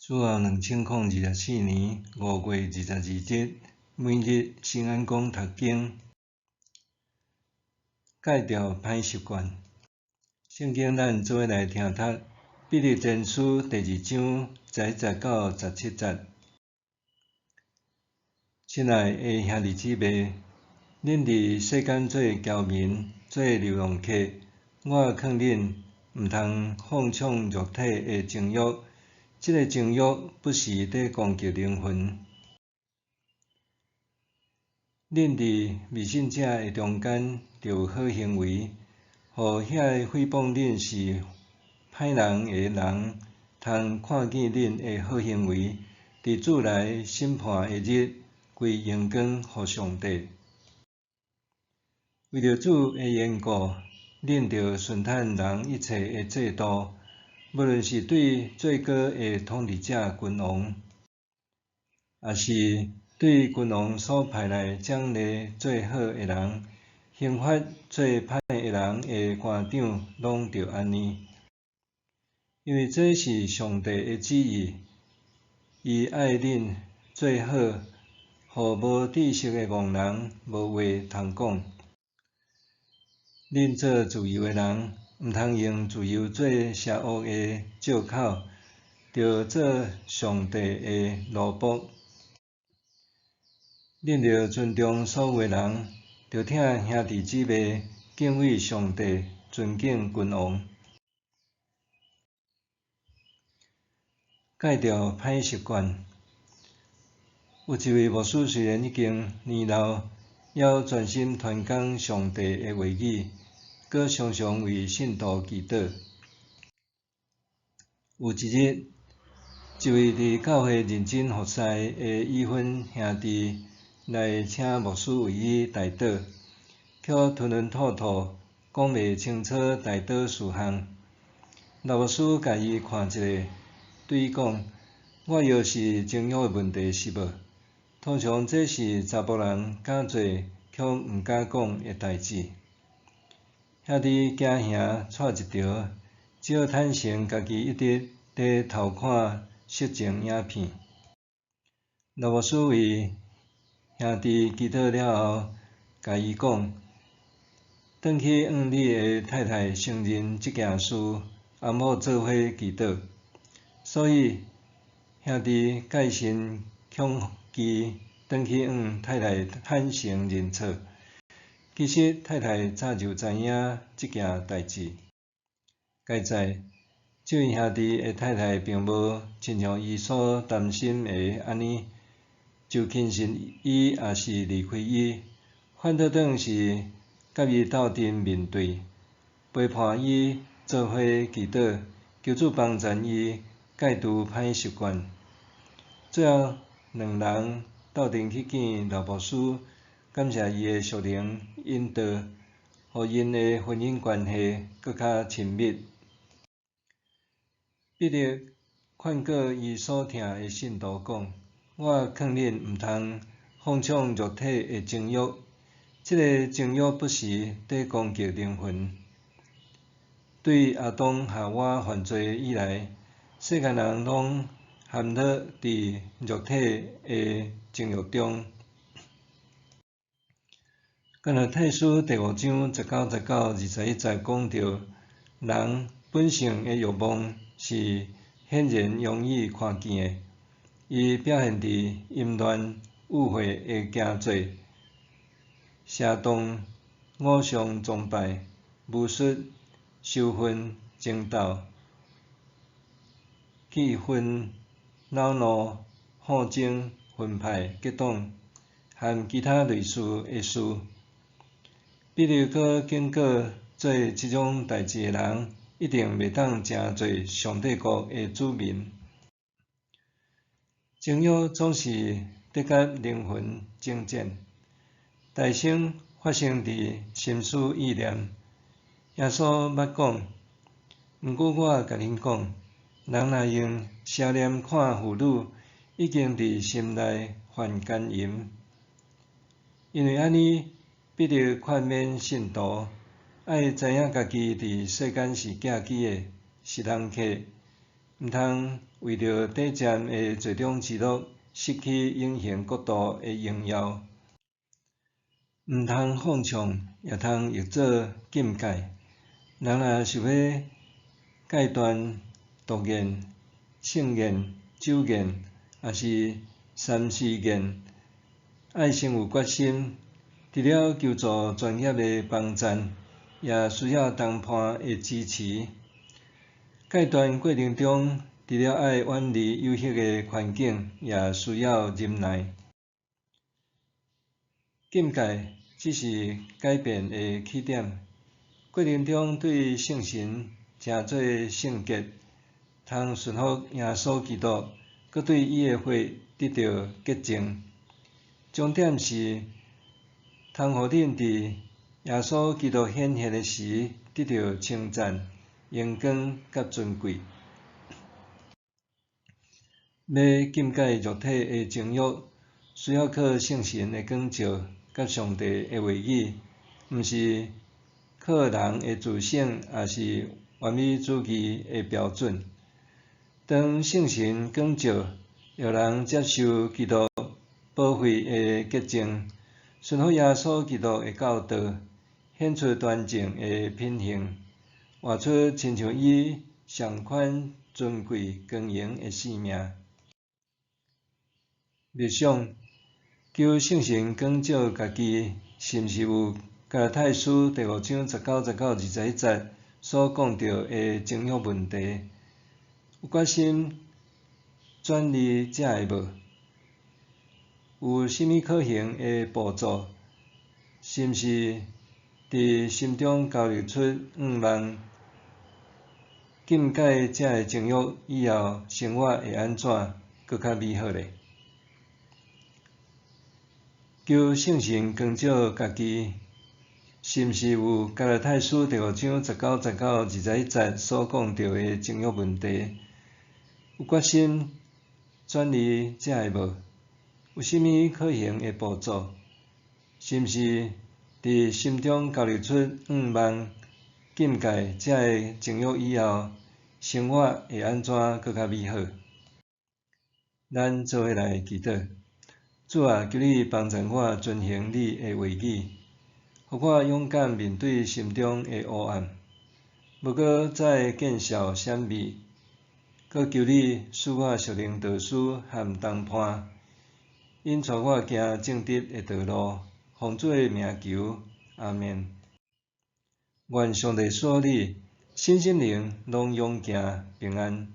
主後2024年5月22日，每日新安講讀經，戒掉歹習慣。聖經咱做伙來聽讀彼得前書第二章11節到17節。親愛的兄弟姊妹，恁佇世間做僑民、做流浪客，我勸恁毋通放縱肉體的情欲。這个情欲不時佇攻擊靈魂。恁佇未信者的中間，著有好行為，予遐个誹謗恁是歹人的人，通看見恁的好行為，佇主來審判的日，歸榮光予上帝。為著主的緣故，恁著順趁人一切的制度。無論是對最高的統治者君王，抑是對君王所派來獎勵做好的人，刑罰做歹的人的官長，攏著按呢。因為這是上帝的旨意，伊愛恁做好，予無知識的戇人無話通講。恁做自由的人，毋通用自由做邪惡的藉口，著做上帝的奴僕。恁著尊重所有的人，著疼兄弟姊妹，敬畏上帝，尊敬君王。戒掉歹習慣。有一位牧師雖然已經年老，猶專心傳講上帝的話語。閣常常為信徒祈禱。有一日，一位佇教會認真服侍的已婚兄弟來請牧師為伊代禱，卻吞吞吐吐，講袂清楚代禱事項。老牧師共伊看一下，對伊講：我猶是情欲的問題是無？通常這是查埔人敢做卻毋敢講的代誌。兄弟驚嚇掣一趒，只好坦承家己一直佇偷看色情影片。老牧師為兄弟祈禱了後，共伊講：轉去向你的太太承認這件事，翁某做伙祈禱。所以兄弟戒慎恐懼，轉去向太太坦誠認錯。其實太太早就知影這件代誌。佳哉，這位兄弟的太太並無親像伊所擔心的按呢，就輕信伊抑是離開伊，反倒轉是佮伊鬥陣面對，陪伴伊做伙祈禱，求主幫贊伊戒除歹習慣。最後，兩人鬥陣去見老牧師。感謝伊的屬靈引導，予𪜶的婚姻關係閣較親密。彼得勸告伊所疼的信徒講：我勸恁毋通放縱肉體的情欲，這个情欲不時佇攻擊靈魂。對亞當夏娃犯罪以來，世間人攏陷落佇肉體的情欲中。加拉太書第五章19節到21節講到，人本性的欲望是顯然容易看見的，伊表現佇淫亂、污穢的行做、邪動、偶像崇拜、巫術、仇恨、爭鬥、氣憤、惱怒、好爭、分派、結黨，和其他類似的事。彼得閣警告做這種代誌的人，一定袂當成做上帝國的子民。情欲總是佇佮靈魂爭戰，代先發生佇心思意念。耶穌捌講：毋過我共恁講，人若用邪念看婦女，已經佇心內犯姦淫。因為按呢，彼得勸勉信徒，愛知影家己佇世間是寄居的，是人客，毋通為著短暫的罪中之樂，失去永恆國度的榮耀。毋通放縱，也通譯做禁戒。人若想欲戒斷毒癮、性癮、酒癮，抑是三 C 癮，愛先有決心。除了求助專業的幫贊，也需要同伴的支持。戒斷過程中，除了愛遠離誘惑的環境，也需要忍耐。禁戒只是改變的起點，過程中對聖神成做聖潔，通順服耶穌基督，閣對伊的血得著潔淨。終點是通予恁佇耶穌基督顯現的時，得著稱讚、榮光佮尊貴。欲禁戒肉體的情欲，需要靠聖神的光照佮上帝的話語，毋是靠人的自省，抑是完美主義的標準。當聖神光照，予人接受基督寶血的潔淨，順服耶穌基督的教導，顯出端正的品行，活出親像伊仝款尊貴光榮的生命。默想，求聖神光照家己，是毋是有加拉太書第五章19節到21節所講著的情欲問題？有決心轉離這个無？有啥物可行的步驟？是毋是佇心中勾勒出願望？禁戒這个情欲以後，生活會按怎閣較美好咧？求聖神光照家己，是毋是有加拉太書第五章19節到21節所講著的情欲問題？有決心轉離這个無？有啥物可行的步驟？是毋是佇心中勾勒出願望？禁戒這个情欲以後，生活會按怎閣較美好？咱做伙來祈禱。主啊，求你幫助我遵行你的話語，予我勇敢面對心中的黑暗，無閣再見笑閃避。閣求你賜我屬靈導師和同伴，引帶我行正直的道路。奉主的名求，阿們。願上帝賜予你，身心靈攏勇健平安。